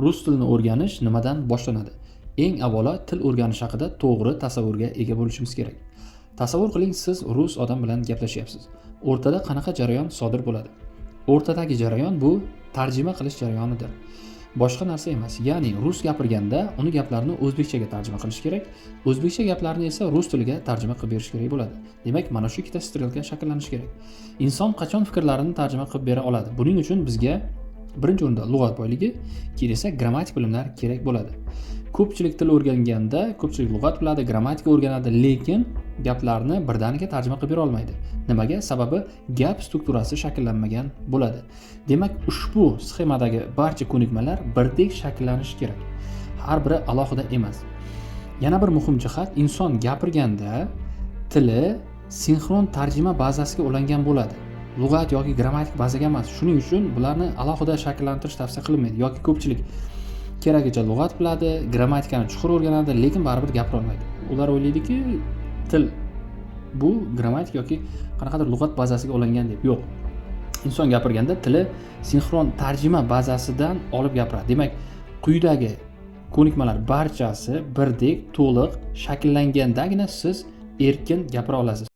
Rus tilini o'rganish nimadan boshlanadi? Eng avvalo til o'rganish haqida to'g'ri tasavvurga ega bo'lishimiz kerak. Tasavvur qiling, siz rus odam bilan gaplashyapsiz. O'rtada qanaqa jarayon sodir bo'ladi? O'rtadagi jarayon bu tarjima qilish jarayonidir. Boshqa narsa emas. Ya'ni rus gapirganda uni gaplarini o'zbekchaga tarjima qilish kerak, o'zbekcha gaplarni esa rus tiliga tarjima qilib berish kerak bo'ladi. Demak, mana shu ikkita strelka shakllanishi kerak. Inson qachon fikrlarini tarjima qilib bera oladi? Buning uchun bizga birinchi o'rinda lug'at boyligi, keyin esa grammatik bilimlar kerak bo'ladi. Ko'pchilik til o'rganganda ko'pchilik lug'at biladi, grammatika o'rganadi, lekin gaplarni birdaniga tarjima qilib bera olmaydi. Nimaga? Sababi gap strukturasi shakllanmagan bo'ladi. Demak, ushbu sxemadagi barcha ko'nikmalar birdek shakllanishi kerak, har biri alohida emas. Yana bir muhim jihat: inson gapirganda tili sinxron tarjima bazasiga ulangan bo'ladi, lug'at yoki grammatik bazaga emas. Shuning uchun bularni alohida shakllantirish tavsiya qilinmaydi. Yoki ko'pchilik keragicha lug'at biladi, grammatikani chuqur o'rganadi, lekin baribir gapira olmaydi. Ular o'ylaydiki, til bu grammatik yoki qanaqadir lug'at bazasiga ulangan deb. Yo'q, inson gapirganda tili sinxron tarjima bazasidan olib gapiradi. Demak, quyidagi ko'nikmalar barchasi birdek to'liq shakllangandagina siz erkin gapira olasiz.